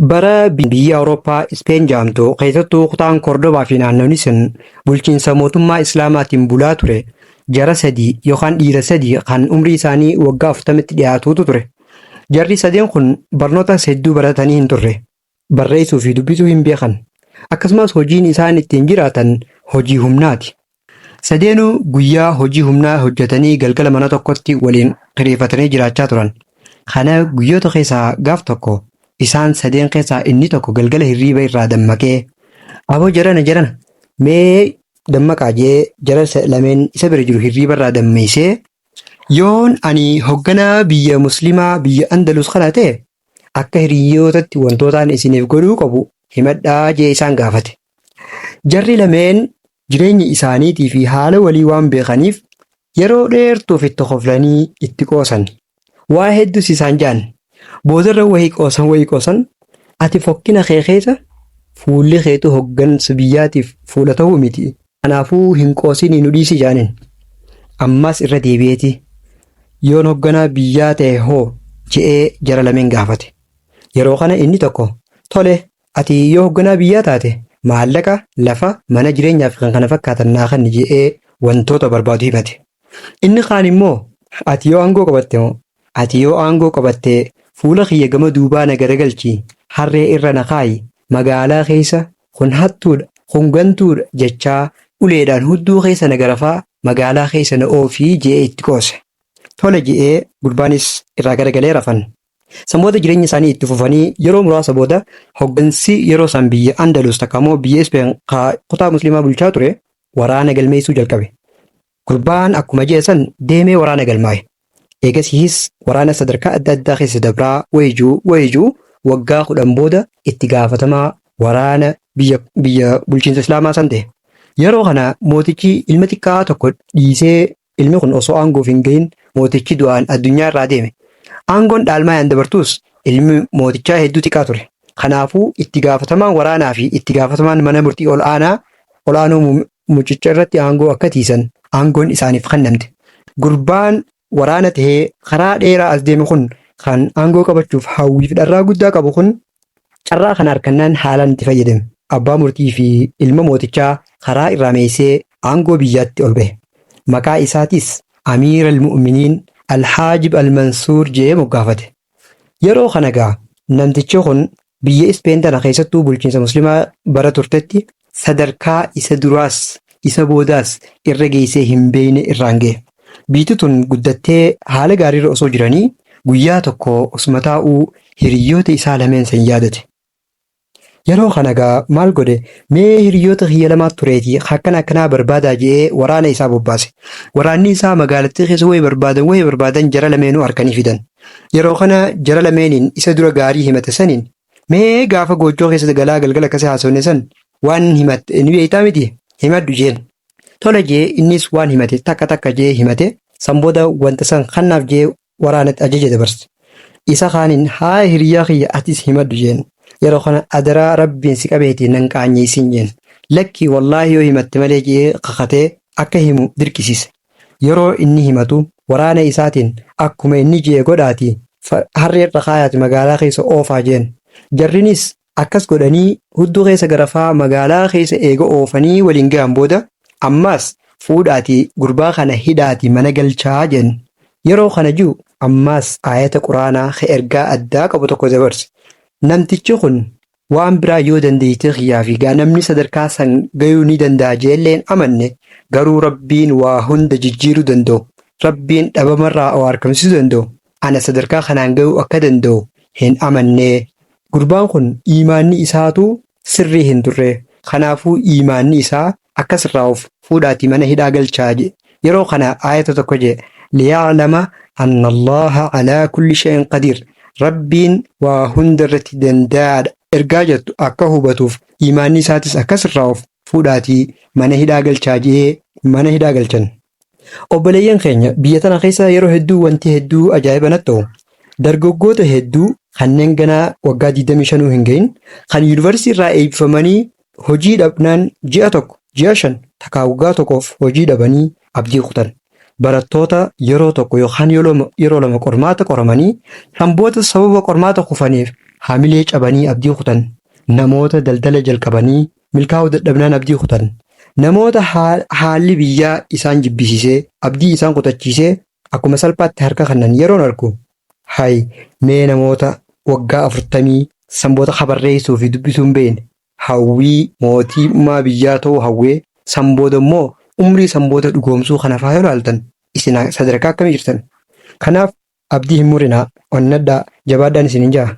Bara biyyi Awurooppaa Ispeen jedhamtu keessattuu kutaan Kordobaa fi naannawni sun bulchiinsa mootummaa Islaamaatiin bulaa ture jara sadii yookaan dhiira sadii kan umrii isaanii waggaa 40tti dhiyaatuutu ture. Jarri sadeen kun barnootas hedduu baratanii hin turre. Barreessuu fi dubbisuu hin beekan. Akkasumas hojiin isaan ittiin jiraatan hojii humnaati. Sadeenuu guyyaa hojii humnaa hojjetanii galgala mana tokkotti waliin kireeffatanii jiraachaa turan. Kana guyyoota keessaa gaaf tokko isaan sadeen keessaa inni tokko galgala hirriiba irraa dammaqee aboo jarana jarana mee dammaqaa jee jara lameen isa bira jiru hirriiba irraa dammeessee yoon ani hogganaa biyya muslimaa biyya Andalus kana ta'e akka hiriyyootatti wantootaan isiniif godhuu qabu himadhaa jee isaan gaafate. Jarri lameen jireenya isaaniitii fi haala walii waan beekaniif yeroo dheertuuf itti koflanii itti qoosan. Waa hedduus isaan ja'an. Boodarra wahii qoosan wahii qoosan ati fokkina kee keessa fuulli keetu hoggansa biyyaatiif fuula ta'uu miti. Kanaafuu hin qoosinii nu dhiisi ja'aniin. Ammas irra deebi'eeti yoon hogganaa biyyaa ta'e hoo je'ee jara lameen gaafate. Yeroo kana inni tokko tole ati yoo hogganaa biyyaa taate maallaqa, lafa, mana jireenyaa fi kan kana fakkaatan naa kenni je'ee wantoota barbaadu himate. Inni kaan immoo ati yoo aangoo qabatte moo ati yoo aangoo qabatte fuula kiyya gama duubaa na garagalchi harree irra na kaayi magaalaa keessa kun hattuudha kun gantuudha jechaa uleedhaan hudduu keessa na garafaa magaalaa keessa na oofii je'ee itti qoose. Tole je'ee gurbaanis irraa garagalee rafan. San booda jireenya isaanii itti fufanii yeroo muraasa booda hoggansi yeroo san biyya Andalus takka immoo biyya Ispeen kutaa musliimaa bulchaa ture waraana galmeessuu jalqabe. Gurbaan akkuma je'e san deemee waraana galmaa'e. Eegasiis waraana sadarkaa adda addaa keessa dabraa wayijuu wayijuu waggaa 10 booda itti gaafatamaa waraana biyya biyya bulchiinsa Islaamaa san ta'e. Yeroo kana mootichi ilma xiqqaa tokko dhiisee Ilmi kun osoo aangoof hin gahin mootichi du'aan addunyaa irraa deeme. Aangoon dhaalmaayaan dabartus ilmi mootichaa hedduu xiqqaa ture. Kanaafuu itti gaafatamaan waraanaa fi itti gaafatamaan mana murtii ol aanaa olaanoo mucicha irratti aangoo akka tiisan aangoon isaaniif kennamte. Gurbaan waraana tahee karaa dheeraa as deeme kun kan aangoo qabachuuf hawwii fi dharraa guddaa qabu kun carraa kana argannaan haalaan itti fayyadame. Abbaa murtii fi ilma mootichaa karaa irraa meeysee aangoo biyyaatti ol bahe. Maqaa isaatis Amiir al-Mu'miniin Al-Haajib Al-Mansuur je'ee moggaafate. Yeroo kana gaa namtichi kun biyya Ispeen tana keessattuu bulchiinsa Muslimaa bara turtetti sadarkaa isa duraas isa boodaas irra geessee hin beeyne irraan gahe. Biyyi tun guddattee haala gaariirra osoo jiranii guyyaa tokko osuma taa'uu hiriyyoota isaa lameen san yaadate. Yeroo kana gaa maal godhe mee hiriyyoota kiyya lamaa tureetii akkana akkanaa barbaadaa je'ee waraana isaa bobbaase. Waraanni isaa magaalattii keessa wayii barbaadan wayii barbaadan jara lameenuu harkanii fidan. Yeroo kana jara lameeniin isa dura gaarii himate saniin mee gaafa goojjoo keessa galaa galgala akkasii haasofne san waan himatte ni beektaa miti himadhu jeen. Tole jee innis waan himate takka takka jee himate san booda wanta san kannaaf jee waraanatti ajaja dabarse. Isa kaaniin haa hiriyaa kiyya atis himadhu jeen. Yeroo kana adaraa rabbiin si qabeeti nan qaanyeessin jeen. Lakki wallaahi yoo himatte malee jee kakatee akka himu dirqisiise. Yeroo inni himatu waraana isaatiin akkuma inni je'e godhaati harree irra kaayaati magaalaa keessa oofaa jeen. Jarrinis akkas godhanii hudduu keessa garafaa magaalaa keessa eega oofanii waliin gahan booda ammaas fuudhaati gurbaa kana hidhaati mana galchaa jeen. Yeroo kana ji'u ammaas aayata quraanaa ka ergaa addaa qabu tokko dabarse. Namtichi kun Waan biraa yoo dandeeytii kiyyaa fi gaa namni sadarkaa san gayuu ni danda'a je'ellee hin amanne, garuu Rabbiin waa hunda jijjiiruu danda'u, Rabbiin dhabamarraa waa arkamsiisuu danda'u, ana sadarkaa kanaan gayuu akka danda'u hin amanne. Gurbaan kun iimaanni isaatuu sirrii hin turre. Kanaafuu iimaanni isaa akka sirraa'uuf fuudhaatii mana hidhaa galchaa je'e. Yeroo kana aayata tokko je'e, liya'lama anna Allaaha alaa kulli shay'in qadiir. Rabbiin waa hunda irratti danda'aadha. Ergaa jettu akka hubatuuf iimaanni isaatis akka sirraa'uuf fuudhaatii mana hidhaa galchaa je'ee mana hidhaa galchan. Obboleeyyan keenya biyya tana keessa yeroo hedduu wanti hedduu ajaa'iba natti ta'u dargaggoota hedduu kanneen ganaa waggaa 25 hin gahin kan yuunivarsiitii irraa eebbifamanii hojii dhabnaan ji'a tokko, ji'a 5, takkaa waggaa tokkoof hojii dhabanii abdii kutan. Barattoota yeroo tokko yookaan yeroo lama qormaata qoramanii kan booda sababa qormaata kufaniif hamilee cabanii abdii kutan, namoota daldala jalqabanii milkaa'uu dadhabnaan abdii kutan, namoota haalli biyyaa isaan jibbisiisee abdii isaan kutachiisee akkuma salphaatti harka kennan yeroon argu, hay mee namoota waggaa 40 sanboota barreessuu fi dubbisuu hin beekne hawwii mootummaa biyyaa ta'uu hawwee san booda immoo umrii sanboota dhugoomsuu kana fa'aa yoo ilaaltan isin sadarkaa akkamii jirtan? Kanaaf abdii hin murinaa, onnadhaa, jabaadhaan isiniin ja'a.